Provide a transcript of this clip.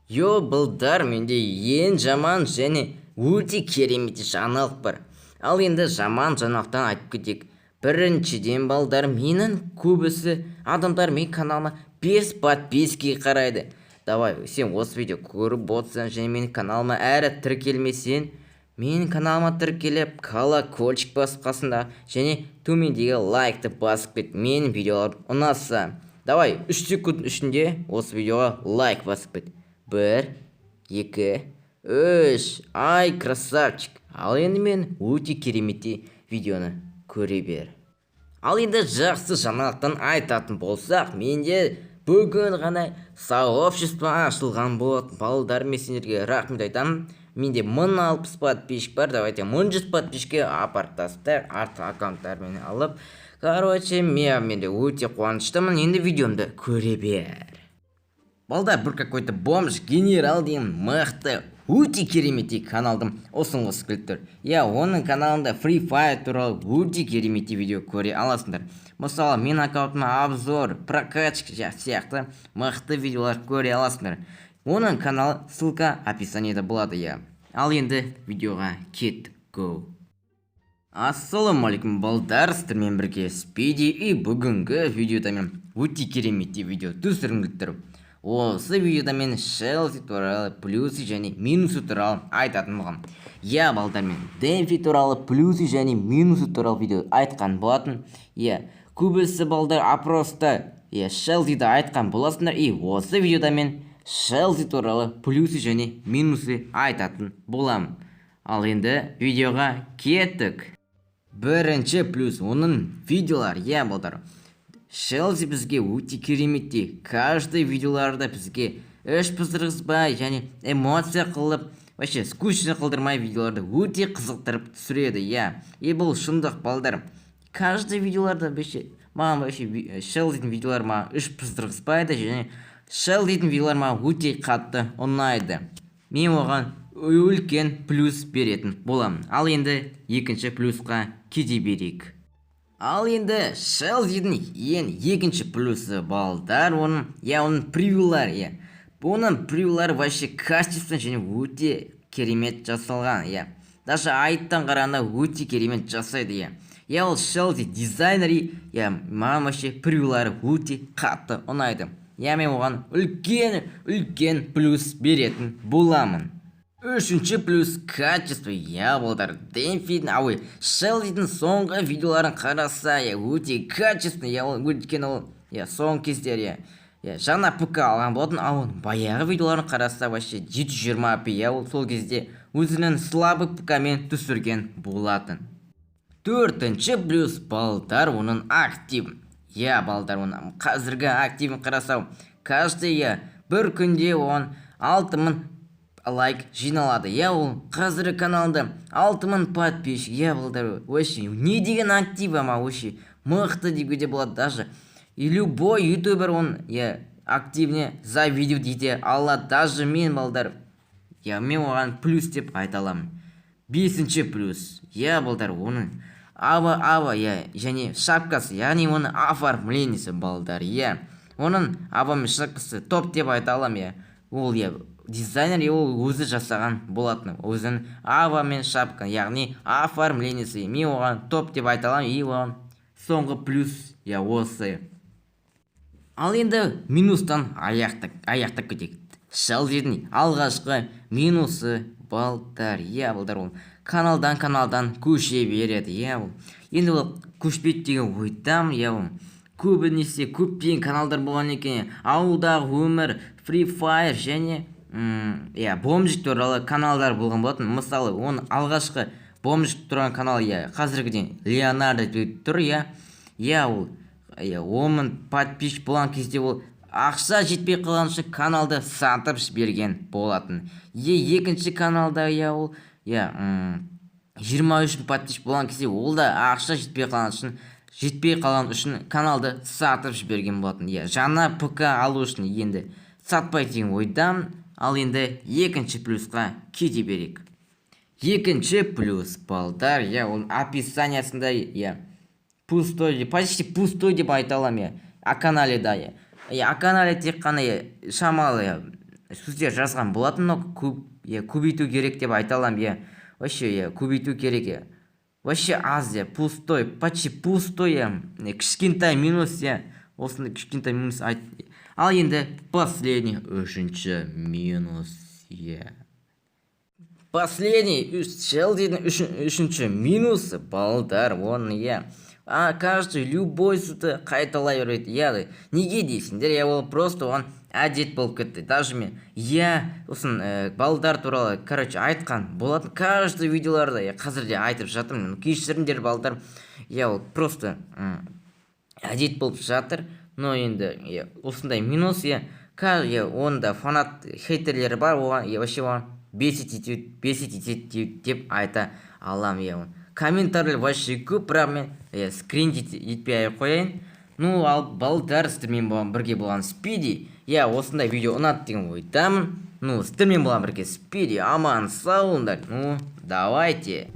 Йо, балдар, менде ең жаман және өте керемет жаңалық бар. Ал енді жаман жаңалықтан айтып кетейік. Біріншіден, балдар, менің көбісі адамдар менің каналыма без подписки қарайды. Давай, сен осы видео көріп отырсаң және менің каналыма әрі тіркелмесең, менің каналыма тіркеліп, колокольчик басып, қасында және төмендегі лайкты басып кет, менің видеоларым ұнаса. Давай, 3 секунд ішінде осы видеоға лайк басып кет. Бір, екі, үш. Ай, красавчик. Ал енді мен өте кереметтей видеоны көре бер. Ал енді жақсы жаңалықтан айтатын болсақ, менде бүгін ғана сообщество ашылған болатын. Балдар, мен сендерге рахмет айтамын. Менде 1060 подписчик бар. Давайте 1100 подписчикке апарып тастайық, арт аккаунттармен алып. Короче, мен де өте қуаныштымын. Енді видеомды көре бер. Балдар, бір какой-то бомж генерал деген мықты, өте кереметтей каналдың ұсынғысы келіп тұр. Иә, оның каналында Free Fire туралы өте кереметтей видео көре аласыңдар. Мысалы, менің аккаунтыма обзор, прокачка сияқты мықты видеолар көре аласыңдар. Оның каналы, ссылка описаниеда болады, иә. Ал енді видеоға кеттік, го. Ассалаумағалейкум, балдар, сіздермен бірге Спиди, и бүгінгі видеода мен өте кереметтей видео түсіргім келіп тұр. Осы видеода мен Шелзи туралы плюсы және минусы туралы айтатын болғанмын. Иә, балдар, мен Демфи туралы плюсы және минусы туралы видео айтқан болатын. Иә, көбісі балдар опроста, иә, Шелзиді айтқан боласыңдар, и осы видеода мен Шелзи туралы плюсы және минусы айтатын боламын. Ал енді видеоға кеттік. Бірінші плюс — оның видеолар. Иә, балдар, Шелзи бізге өте кереметтей каждый видеоларда бізге іш пыстырғызбай және эмоция қылып, вообще скучно қылдырмай, видеоларды өте қызықтырып түсіреді. Иә, и бұл шындық, балдар. Каждый видеоларда вообще маған, вообще Шелзидің видеолары маған іш пыстырғызбайды және Шелзидің видеолары маған өте қатты ұнайды. Мен оған үлкен плюс беретін боламын. Ал енді екінші плюсқа кете берейік. Ал енді Шелзидің ең екінші плюсы, балдар, оның, иә, оның превьюлары. Иә, оның превьюлары вообще качественно және өте керемет жасалған. Иә, даже айттан қарағанда өте керемет жасайды. Иә, ол Шелзи дизайнер. Иә, маған вообще превьюлары өте қатты ұнайды. Иә, мен оған үлкен үлкен плюс беретін боламын. Үшінші плюс — качество. Иә, балдар, Демфидің, ой, Шелзидің соңғы видеоларын қараса, иә, өте качественный. Иә, ол өйткені ол, иә, соңғы кездері, иә, жаңа ПК алған болатын. Ал оның баяғы видеоларын қараса, вообще 720p. Иә, ол сол кезде өзінің слабый ПК мен түсірген болатын. Төртінші плюс, балдар, оның актив. Иә, балдар, оның қазіргі активін қараса, каждый, иә, бір күнде оған 6000 лайк жиналады. Иә, ол қазіргі каналында 6000 подписчик. Иә, балдар, вообще не деген актив ама, вообще мықты деуге де болады. Даже и любой ютубер он, иә, активіне завидовать ете алады, даже мен, балдар. Иә, мен оған плюс деп айта аламын. Бесінші плюс, иә, балдар, оның ава, иә, және шапкасы, яғни оның оформлениесі, балдар. Иә, оның ава мен шапкасы топ деп айта аламын. Иә, ол, иә, дизайнер, иә, ол өзі жасаған болатын өзінің ава мен шапка, яғни оформлениесі. Мен оған топ деп айта аламын, и оған соңғы плюс, иә, осы. Ал енді минустан аяқтап кетейік. Шелзидің алғашқы минусы, балдар, иә, балдар, ол каналдан көше береді. Иә, ол енді ол көшпейді деген ойдамын. Иә, ол көбінесе көптеген каналдар болған екен, ауылдағы өмір, Free Fire және иә, бомжик туралы каналдар болған болатын. Мысалы, оның алғашқы бомжик тұрған канал, иә, қазіргіден Леонардо деп тұр. Иә, ол, иә, 10 000 подписчик болған кезде ол ақша жетпей қалған үшін каналды сатып жіберген болатын. Е, екінші каналда, иә, ол, иә, 23 мың подписчик болған кезде ол да ақша жетпей қалған үшін каналды сатып жіберген болатын. Иә, жаңа ПК алу үшін. Енді сатпайды деген ойдамын. Ал енді екінші плюсқа кете берейік. Екінші плюс, балдар, иә, оның описаниясында, иә, пустой, почти пустой деп айта аламын. Иә, о канале да, иә, о канале тек қана, иә, шамалы, иә. Сөздер жазған болатын, но көп, иә, көбейту керек деп айта аламын, иә. Вообще, иә, көбейту керек, иә. Вообще аз, иә, пустой, почти пустой, иә. Кішкентай минус, иә, осындай кішкентай минус айт. Ал енді последний, үшінші минус, иә. Последний, Шелдидің үшінші минусы, балдар, оны, иә, а каждый любой суды қайталай береді, иә. Неге дейсіңдер, иә, ол просто оған әдет болып кетті. Даже мен, иә, сосын балдар туралы, короче, айтқан болатын каждый видеоларда, иә, қазір де айтып жатырмын. Кешіріңдер, балдар, иә, ол просто әдет болып жатыр. Но енді, иә, осындай минус, иә. Иә, оның да фанат хейтерлері бар оған, иә, вообще оған бесить етеді, бесить етеді деп айта аламын, иә. Комментарийлер вообще көп, бірақ мен, иә, скрин етпей ақ қояйын. Ну ал, балдар, сіздермен бірге болған Спиди, иә. Осындай видео ұнады деген ойдамын. Ну, сіздермен болған бірге Спиди, аман сау болыңдар. Ну, давайте.